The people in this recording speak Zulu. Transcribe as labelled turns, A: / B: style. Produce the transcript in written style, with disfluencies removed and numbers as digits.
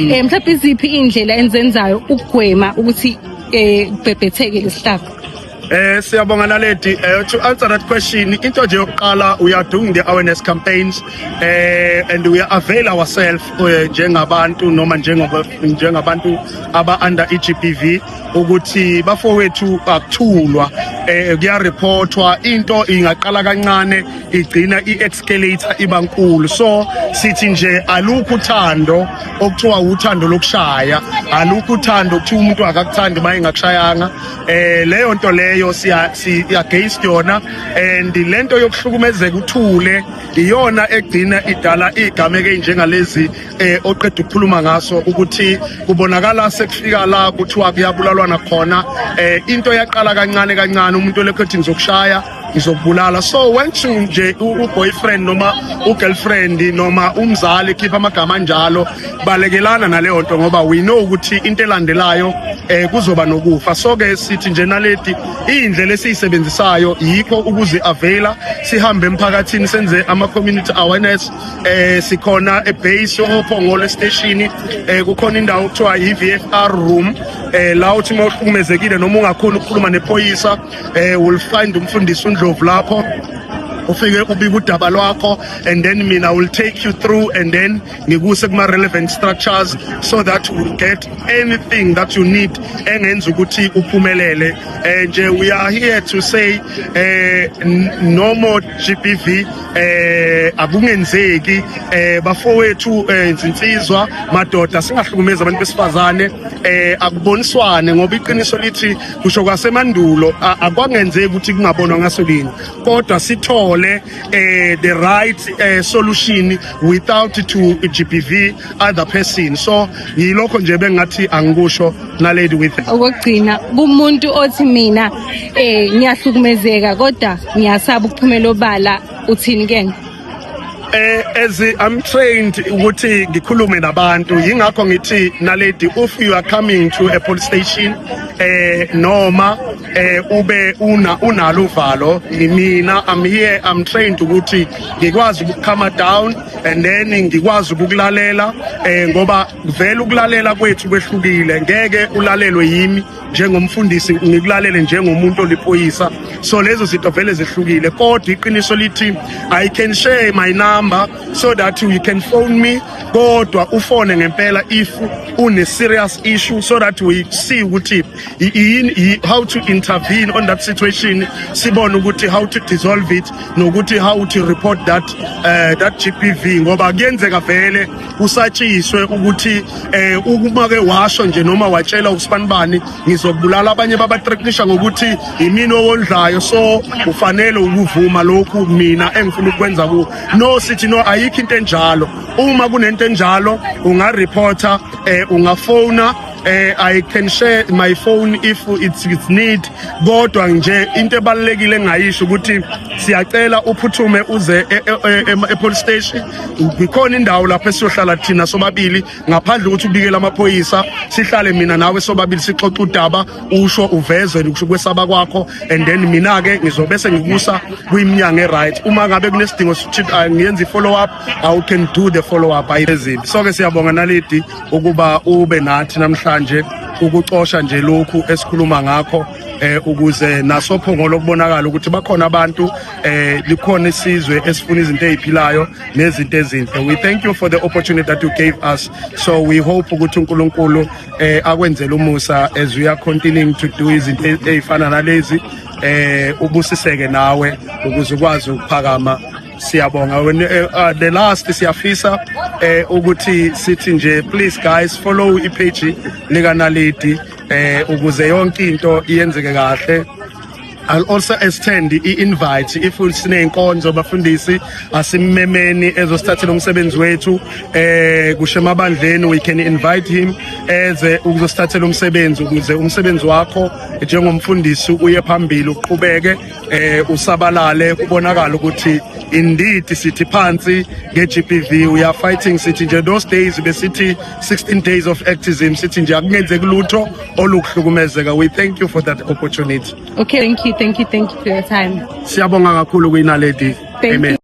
A: Mhlawumbe iziphi indlela enizenzayo ukugwema ukuthi kubhebhetheke lesihlava?
B: Siyabonga Naledi. To answer that question, into nje yokuqala, we are doing the awareness campaigns and we avail ourselves njengabantu noma njengabantu aba under iGBV ukuthi bafowethu, akuthulwa, kuyareportwa. Into ingaqala kancane, igcina i-escalate iba nkulu. So sithi nje alukho uthando okuthiwa uthando lokushaya, alukho uthando okuthiwa umuntu akakuthandi uma engakushayanga. Leyo nto leyo siya si against yona, and lento yokuhlukumezeka uthule iyona egcina idala igameke enjengalezi oqeda ukukhuluma ngaso, ukuthi kubonakala sekufika la kuthiwa kuyabulalwana khona. Into yaqala kancane kancane, umuntu olekho ethi ngizokushaya, ngizokubulala. So once nje u-boyfriend noma u-girlfriend noma umzali khipha amagama anjalo, balekelana naleyo nto, ngoba we know ukuthi into elandelayo kuzoba nokufa. So ke sithi nje Naledi, indlela esiyisebenzisayo yikho ukuzi availa, sihambe emphakathini, senze ama community awareness. Sikhona ebase oPhongolo station, kukhona indawo okuthiwa i-VFR room, la uthi uma uhlukumezekile noma ungakhona ukukhuluma nephoyisa, will find umfundisi uNdlovu lapho, ufike ubike udaba lwakho, and then mina will take you through and then ngikuse kuma relevant structures so that you will get anything that you need engenza ukuthi uphumelele. Nje we are here to say no more GBV. Akungenzeki, bafowethu, insizwa, madoda, singahlukumezi abantu besifazane. Akuboniswane, ngoba iqiniso lithi kusho kwasemandulo akwangenzeki ukuthi kungabonwa ngaso linye, kodwa sithole the right solution without to GBV other person. So yilokho nje bengathi angikusho, Naledi, with
A: Okugcina, kumuntu othi mina ngiyahlukumezeka kodwa ngiyasaba ukuphumela obala, uthini kena?
B: As I'm trained ukuthi ngikhulume nabantu, yingakho ngithi Naledi, if you are coming to a police station noma ube una unalo uvalo, mina I'm here, I'm trained ukuthi ngikwazi ukucalm down and then ngikwazi ukukulalela, ngoba vele ukulalela kwethu kwehlukile. Ngeke ulalelwe yimi njengomfundisi, ngikulalele njengomuntu oliphoyisa. So lezo zinto vele zihlukile, kodwa iqiniso lithi I can share my number so that you can phone me, kodwa ufone ngempela if une serious issue, so that we see ukuthi how to intervene on that situation, sibone ukuthi how to dissolve it nokuthi how to report that GBV, ngoba kuyenzeka vele usatshiswe ukuthi uma ke washo nje noma watshela usibanibani ngizokubulala, abanye babathreatenisha ngokuthi imini owondlayo, so ufanele ukuvuma lokhu mina engifuna ukwenza ku no. Sithi no, ayikho into enjalo. Uma kunento enjalo, ungareporta, ungafona. I can share my phone if it's need, kodwa nje into ebalekile engayisho ukuthi siyacela uphuthume uze e-police station. Ikhona indawo lapho esiyohlala thina sobabili, ngaphandle ukuthi ubikele amaphoyisa, sihlale mina nawe sobabili, sixoxe udaba, usho uveze ukusho kwesaba kwakho, and then mina ke ngizobe sengikusa kwiminyango e-right. Uma ngabe kunesidingo sokuthi ngiyenze i-follow up, I can do the follow up. Ayizimbi. So ke siyabonga Naledi ukuba ube nathi namhlanje ukucosha nje lokhu esikhuluma ngakho, ukuze nasoPhongolo kubonakala ukuthi bakhona abantu, likhona isizwe esifuna izinto eziphilayo nezinto ezinhle. We thank you for the opportunity that you gave us. So we hope ukuthi uNkulunkulu akwenzele umusa as we are continuing to do izinto ezifana nalezi, ubusiseke nawe ukuze ukwazi ukuphakama. Siyabonga. When the last, siyafisa ukuthi sithi nje please guys, follow ipage lika Naledi ukuze yonke into iyenzeke kahle. I'll also extend i-invite if sineyinkonzo, bafundisi, asimmemeni ezosithathela umsebenzi wethu kusho emabandleni. We can invite him eze ukuzosithathela umsebenzi ukuze umsebenzi wakho njengomfundisi uye phambili, uqhubeke, usabalale, kubonakala ukuthi indeed sithi phansi nge-GBV, we are fighting. Sithi nje those days besithi 16 days of activism, sithi nje akungenzeki lutho olukuhlukumezeka. We thank you for that opportunity.
A: Okay, thank you, thank you, thank you for your time.
B: Siyabonga kakhulu kwiNaledi.
A: Thank
B: Amen.
A: you.